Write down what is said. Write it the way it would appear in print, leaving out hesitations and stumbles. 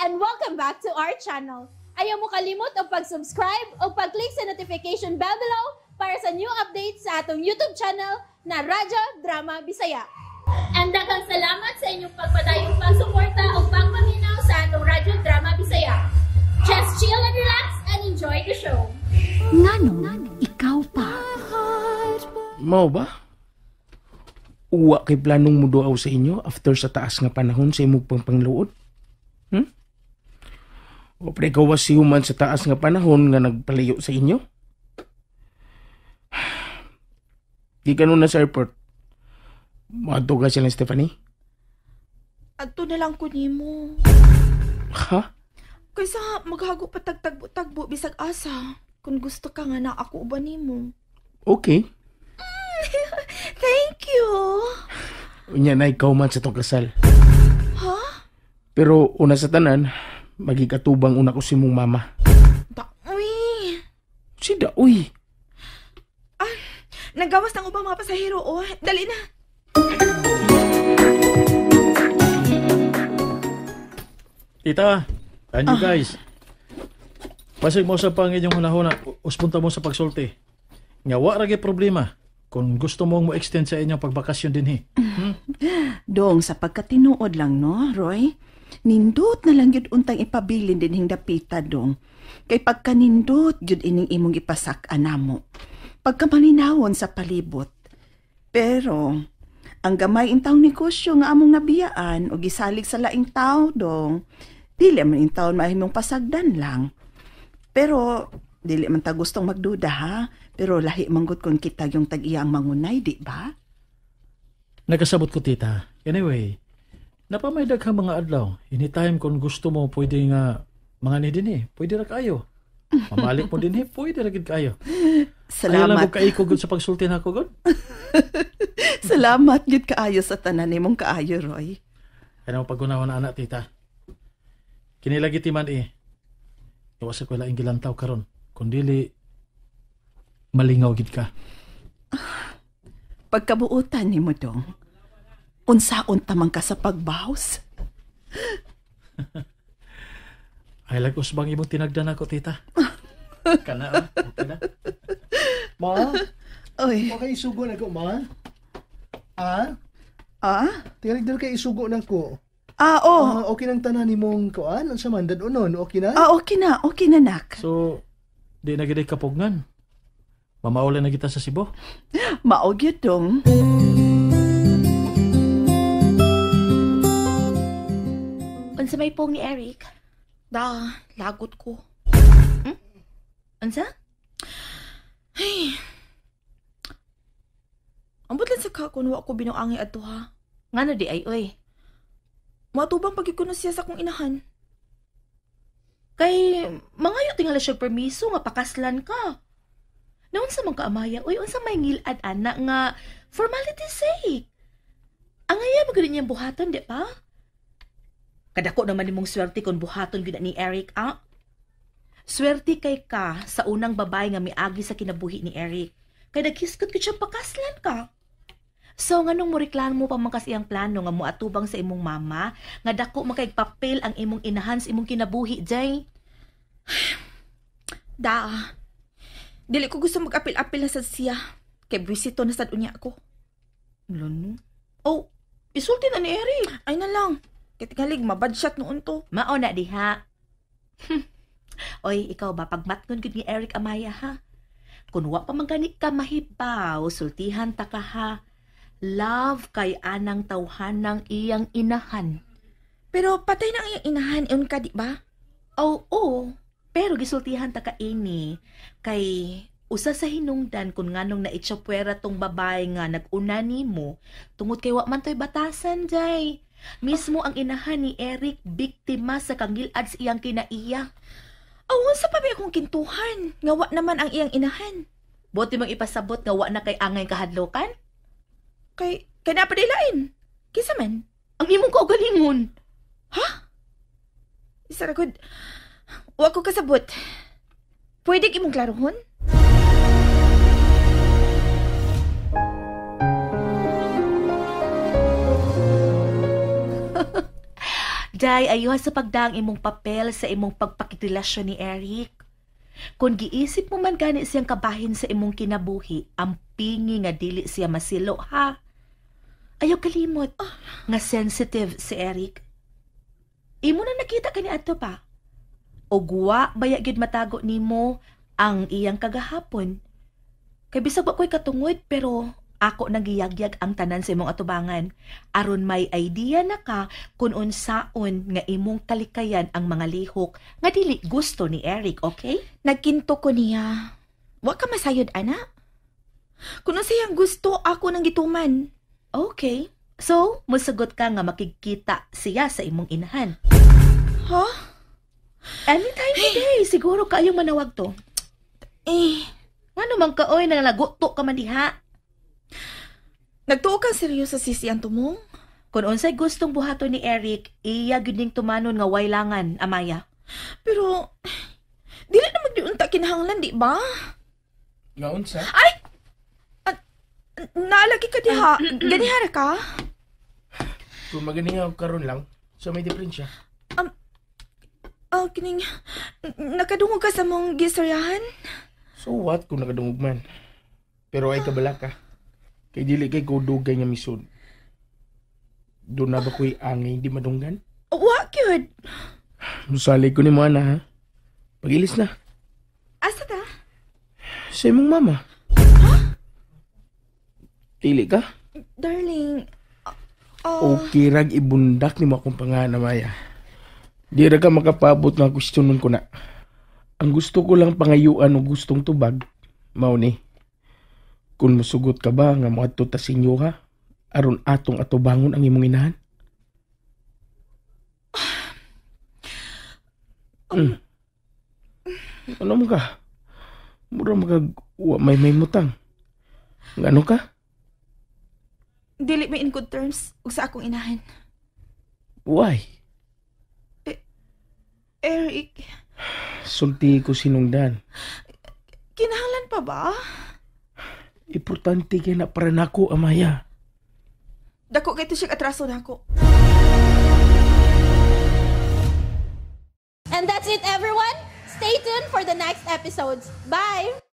And welcome back to our channel. Ayaw mo kalimot og pag-subscribe o pag-click sa notification bell below para sa new updates sa atong YouTube channel na Radyo Drama Bisaya. And daghang salamat sa inyong pagpadayong pagsuporta o pagpaminaw sa atong Radyo Drama Bisaya. Just chill and relax and enjoy the show. Nganong ikaw pa? Mao ba? Uwa kay planong muduaw sa inyo after sa taas nga panahon sa imong pangpangluod? O pre, ikaw si human sa taas nga panahon nga nagpalayo sa inyo? Di ka nun na sa airport. Maadto ka sila, Stephanie? Adto na lang ko nimo. Ha? Kaysa maghago pa tagtagbo-tagbo bisag asa. Kung gusto ka nga na ako uban nimo. Okay. Thank you. Unya na ikaw man sa tong kasal. Ha? Pero una sa tanan, magikatubang una ko si mong mama. Daoy. Si Daoy. Ah, nagawas ng ubang mga pasahero, oh. Dali na. Tita, and you guys. Pasig mo sa pang inyong hunahuna, uspunta mo sa pagsulti. Nga wa ra gyud problema kung gusto mong mo-extend sa inyong pagbakasyon dinhi. Dong, sa pagkatinuod lang, no, Roy? Nindot na lang gyud untang ipabilin dinhing dapita, dong. Kay pagkanindot gyud ining imong ipasak-an namo. Pagkamalinawon sa palibot. Pero ang gamay intawong negosyo nga among nabiyaan o gisalig sa laing tao, dong, dili man intawon mahimong pasagdan lang. Pero dili man ta gustong magduda, ha? Pero lahi manggod kung kita yung tag-iya ang mangunay, di ba? Nagkasabot ko, tita. Anyway, napamay daghang mga adlaw. Anytime kung gusto mo, pwede nga mga ni dinhi, pwede ra kayo. Mamalik mo dinhi, pwede ra gid kayo. Salamat. Ayaw lang ko kaiko gud sa pagsulti nako gud. Salamat gid kaayo sa tanan nimong kaayo, Roy. Kaya mo pagunahon na anak, tita. Kini lagi ti man eh. Iwas ko laing gilantaw karon. Kun dili malingaw gid ka. Pagkabuotan nimo dong. Unsaon tamang ka sa pagbaws? Ay lag usbang imong tinagdan ako, tita. Kana ah, okay na. Ma? Oy. Okay, isugo na ko, ma. Ah? Ah? Tingalig dal kay isugo na ko. Ah, oh. Ah, okay nang tanan nimong kuan, unsa man dadunon, okay na? Ah, okay na, nak. So, di na gid kapugngan. Mamaula na kita sa Cebu. Mao gyud dong. Unsa may pong ni Eric? Da, lagot ko. Unsa? Ay. Ambot lang sa ka kung wa ko binuangi adto ha. Ngano di ay oy? Matubang pagid ko na siya sa akong inahan. Kay mangayo tingala siya permiso nga pakaslan ka. Naunsa man ka amaya oy, unsa may ngilad ana nga formality sake. Angaya man gud niyang buhaton di ba? Kadako naman nimong swerte kung buhaton gyud ni Eric, ah. Swerte kay ka sa unang babae nga miagi sa kinabuhi ni Eric. Kay naghiskot gud siya pakaslan ka. So nganong mo reklamo pa man kasi iyang plano nga moatubang sa imong mama nga dako man kay papel ang imong inahan sa imong kinabuhi, Jay? Da. Dili ko gusto mag-apil-apil na sad siya. Kay buwisito na sad unya ko. Lano? Oh, isulti na ni Eric. Ay na lang. Kay tingalig mabad shot noon to. Mao na diha. Oy, ikaw ba pagmatngon gud ni Eric Amaya ha? Kun wa pa man gani ka mahibaw, sultihan ta ka ha. Love kay anang tawhanang iyang inahan. Pero patay na ang iyang inahan, iyon ka, di ba? Oo, pero gisultihan ta ka ini. Kay usa sa hinungdan kung nganong naitsapwera tong babae nga nag-una nimo, tungod kay wa man to'y batasan, Jay. Mismo ang inahan ni Eric biktima sa kangilad sa iyang kinaiya. Aw, unsa pa ba akong kintuhan? Nga wa naman ang iyang inahan. Buti mong ipasabot nga wa na kay angay kahadlokan? Kay na padilain. Kinsa man? Ang imong kaugalingon. Ha? Isa ra gud. Wa ko kasabot. Pwede imong klarohon? Day, ayuha sa pagdaang imong papel sa imong pagpakigrelasyon ni Eric. Kung giisip mo man gani siyang kabahin sa imong kinabuhi, ang pingi nga dili siya masilo, ha? Ayaw kalimot nga sensitive si Eric. Imo na nakita kani adto pa. Og wa baya gyud matago nimo ang iyang kagahapon. Kay bisag wa ko'y katungod pero ako nagiyagyag ang tanan sa imong atubangan aron may idea na ka kung unsaon nga imong kalikayan ang mga lihok nga dili gusto ni Eric, okay? Nagkinto ko niya. Wa ka masayod, ana. Kung unsa iyang gusto, ako nang gituman. Okay. So, musagot ka nga makigkita siya sa imong inahan. Ha? Anytime today, siguro kaayong manawag to. Eh, Ngano man ka oy nangalaguto ka man diha. Nagtuo kang seryoso sisi ang tumong? Kung unsay gustong buhaton ni Eric, iya gyud ning tumanon nga waylangan, Amaya. Pero, dili na magdiunta kinahanglan, di ba? Nga unsa? Naalagi ka diha. Ganihara ka? Kung maganingaw karon lang, so may diferensya. Oh, kining, nakadungog ka sa mong gistoryahan? So what kung nakadungog man? Pero ay kabala ka. Kay dili kay ko dugay nga misod. Doon na ba ko'y angay di madunggan? Wa, gyud. Musali ko ni mo ana ha. Pagilis na. Asa ta? Sa imong mama. Dili ka? Darling, Okay rag ibundak ni mo akong pangana, Maya. Di ra ka makapabot nga kwestiyonon ko na. Ang gusto ko lang pangayuan og gustong tubag, mao ni. Kung musugot ka ba nga moadto ta sa inyo ha, aron atong atubangon ang imong inahan? Ano mo ka? Mura magag wa may mutang. Ngano ka? Dili may in good terms ug sa akong inahan. Why? Eric, Sulti ko sinungdan. Kinahanglan pa ba? Importante kay na para nako, Amaya. Dako kay to siya atraso nako. And that's it, everyone. Stay tuned for the next episodes. Bye!